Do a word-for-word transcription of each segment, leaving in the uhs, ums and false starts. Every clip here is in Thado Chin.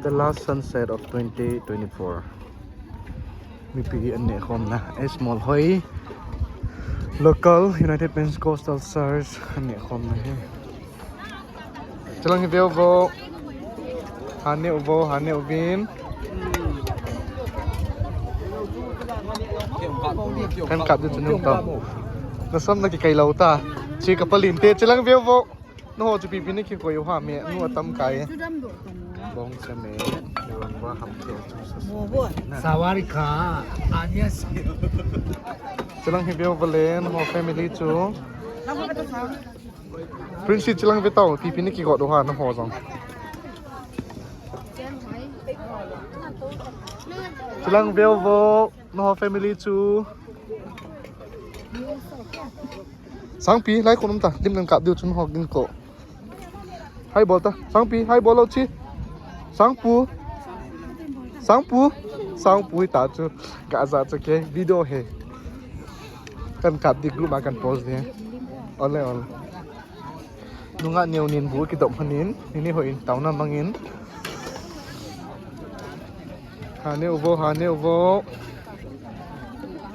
The last sunset of twenty twenty-four. Mipi an neh khom na. A small hoi. Local United Pentecostal Church an neh khom na hi. Chilang hi veu vo. Ha neh u vo, ha neh u vin. Kan kap di chu nung tam. Na sam na kikai lou ta. Chi ka palin te chilang veu vo. Naho chu pipi ni kikoi u ha me, nu atam kai. Bong se me, bong ba ham ke chu sa sa. Sawadee ka, anya sa. Chilang hi veu valen, ho family chu. Prince chilang ve tau, pipi ni kikoi u ha, naho jong. Chilang veu vo, naho family chu. Sangpi, lai khom ta, lim kan kap diu chun hok din ko. Hai bol ta, Sangpi, hai bol lo chi. Sangpu. Sangpu. Sangpu ta chu. Ka za chu ke, video he. Kan kap di group ma kan post di. Ole ole. Nunga neo nin bu kidop hanin, nini ho in tauna mangin. Ha neh u vo, ha neh u vo.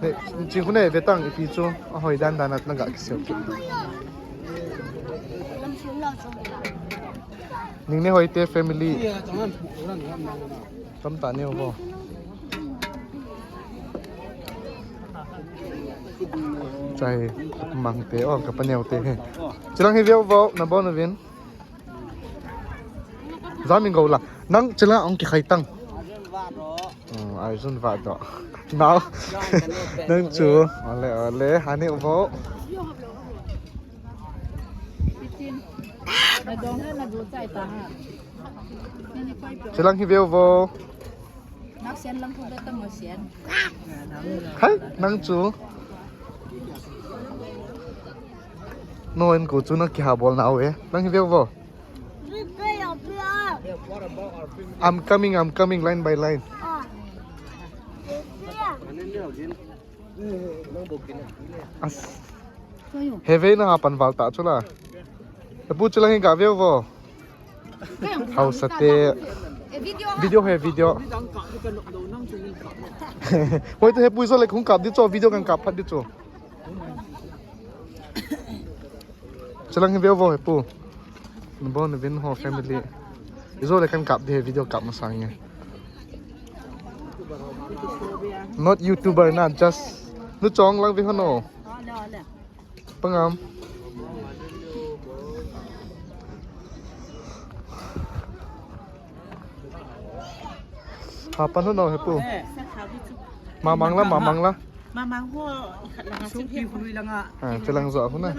Ne, chi khu ne ve tang ipi chu, a hoi dan dan at na ga kisel ki. Ning ne hoi te family. Tam ta neo vo. Chai mang te, o, ka pa neo te he. Chilang hi veu vo, na bon vin. Za min go la. Nang chila ong ki khai tang. Oh, ai zun va do. Now. Nang chu. Ole, ole, ha neh u vo. Chilang hi veu vo. Hai, nang chu. No en ko chu na ki ha bol na ve. Nang hi veu vo. I'm coming, I'm coming, line by line. As. He ve na ha pan val ta chu la. He pu chilang hi ga veu vo. Hausa te. Video he video. Hoi te he pu izo le khung kap di chu video kan kap phat di chu. Chilang hi veu vo he pu. Nabon vin ho family. Izo le kan kap di he video kap masang ye. Not YouTuber na, just nu chong lang ve ho no. Pangam. Ha pan ho no he pu. Mamang la, mamang la. Mamang ho, ikhat langa sung sung hi hui langa. Ha, chilang zo hu na.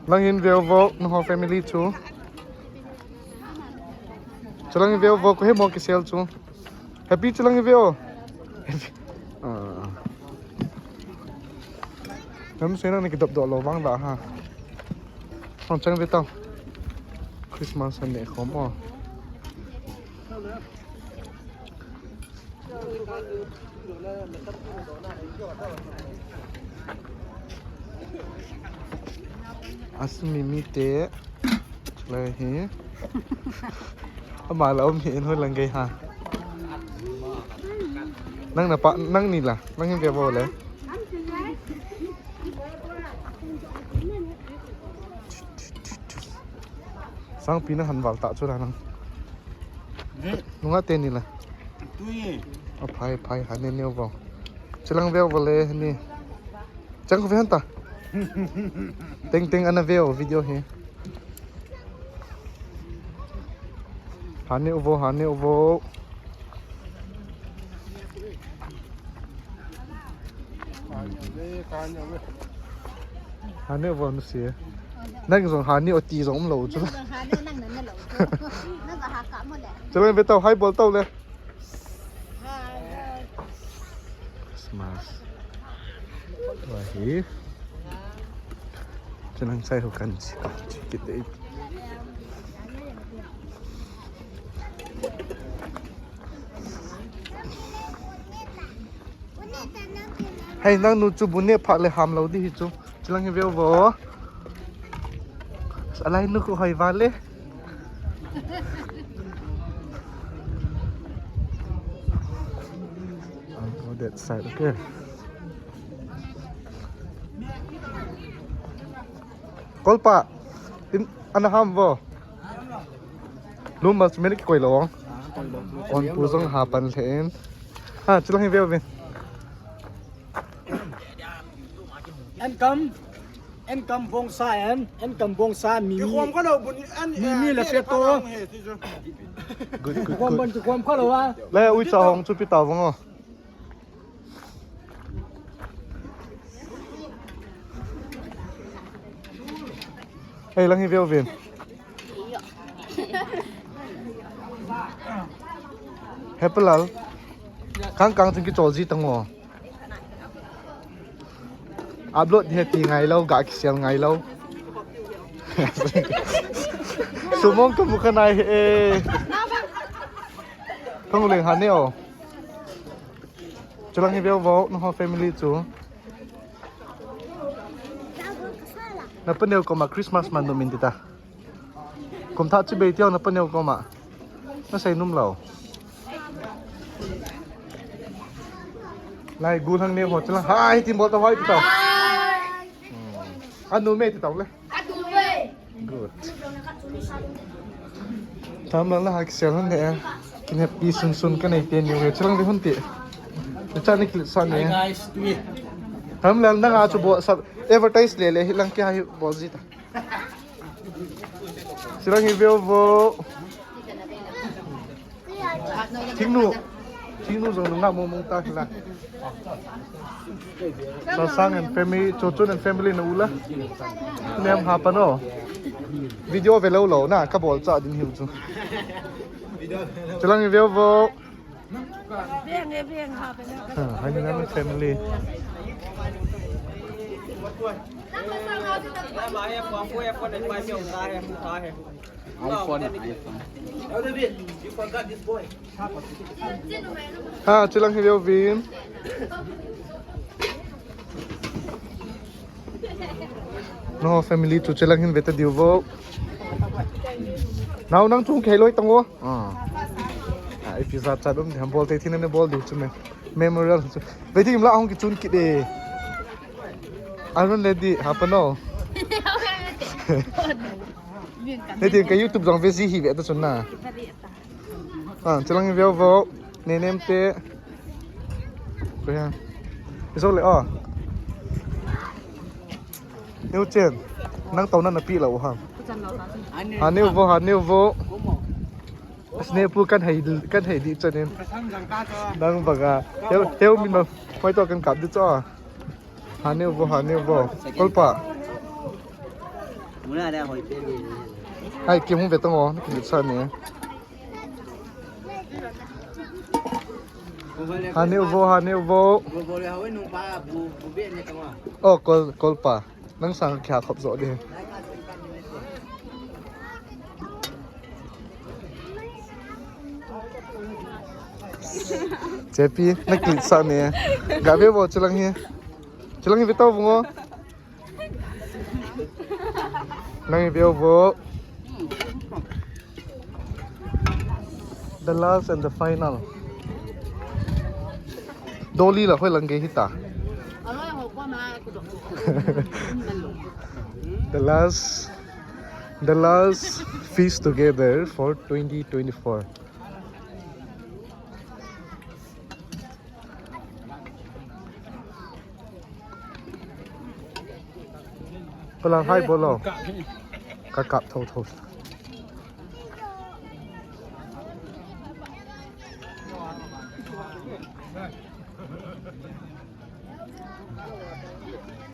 Lang hin veu vo, na ho family chu. Chilang hin veu vo, ko he mo ki sel chu. Happy chilang hin veu. Ah. Nam se na ni ki dop do lo vang da ha. Hong chang ve tau. Christmas an ne khom o. Asmi mi te. Lai hi. Ama la um hi in hoi lang gei ha. Nang na pa, nang ni la, nang hin ve vo le. Sangpi na han val ta chu la nang. Nunga te ni la. Tui. A phai phai ha ne neo vo. Chilang veu vo le ni. Chang ko ve han ta. Teng teng ana veu video hi. Ha ne u vo, ha ne u vo. Ha ne u vo nu si. Nang jong ha ne u ti jong um lo chu. Nang jong ha ne u nang nan na lo chu. Nang jong ha ka mo le. Chalo ve tau hai bol tau le. Christmas. Wa hi. Chenang sai ho kan chi, chi kit dei. Hei, nang nu chu bu ne pha le ham lo di hi chu. Chilang hi veu vo. Alai nu ko hoi va le. I'll go that side, okay. Kolpa, in, ana ham vo. Lum mas menik koi lo. On pu jong ha pan le in. Ha, chulang hi veu vin. An kam, an kam bongsa an, an kam bongsa mi. Ki khom ka lo bun an, mi, mi le pe to. Good, good, good. Khom ban ki khom ka lo a. Le ui cha hong chu pi ta vong o. Hei lang hi veu vin. Hepalal. Kang kang chung ki chol ji tang o. Upload he ti ngai lo, ga ki sel ngai lo. Sumong ka mu ka nai he. Kang leng ha ne o. Chulang hi veu vo, nangho family chu. Na paneo koma Christmas man dum in tita. Kum tha chi bei tio na paneo koma. Na sei num lo. Lai gu hang ne ho chulang. Hai, tin bol ta hoi tita. Hmm. Anu me tita le. Good. Tam lang la ha kisel han ne. Kin happy sun sun ka nei te ni we. Chulang di hun ti. Cha ni kil sa ne. Hi guys, to me. Tam lang na nga chu bo sa advertise le le hi lang ki ha hi bo ji ta. Chulang hi veu vo. Thingnu, thingnu jong nunga mong mong ta hila. Sasang and family, Chochun and family na ula. Nem ha pa no. Video ve lo lo na, ka bol cha din hiu chu. Chulang hi veu vo. Veng e, veng ha pa no. Ha, hai ni nam family. iPhone, iPhone. Ha, chulang hi veu vin. No family chu chulang hin ve ta diu vo. Nao nang chung khei loi tang o. Ah. Ai pizza cha dum tham bol te thin ne bol diu chu me. Memorial chu. Ve ding la hong ki chun ki de. Aron le di ha pa no. He ding ka YouTube jong ve ji hi ve ta chun na. Ah, chulang veu vo, ne nem te. Ko ya. Iso le o. Neu chen. Nang tau na na pi la u ha. Ha neu vo, ha neu vo. Sne pu kan hai, kan hai di chanin. Nang baga. Heu, heu min ma. Hoi to kan kap di cho. Ha neu vo, ha neu vo. Kolpa. Muna da hoi pe ni. Hai, ki hung ve tang o, ki sa ni. Ha neu vo, ha neu vo. Vo vo le ha we nung pa bu, bu be ne tang o. O, kol, kolpa. Nang sang kya khop zo de. Chepi, na klik sa ne. Ga ve vo chulang hi. Chulang hi ve tau vung o. Nang hi ve vo. The last and the final. Dolly la hoi lang ge hita. The last, the last feast together for twenty twenty-four. Palang hai bolo. Ka kap tho tho.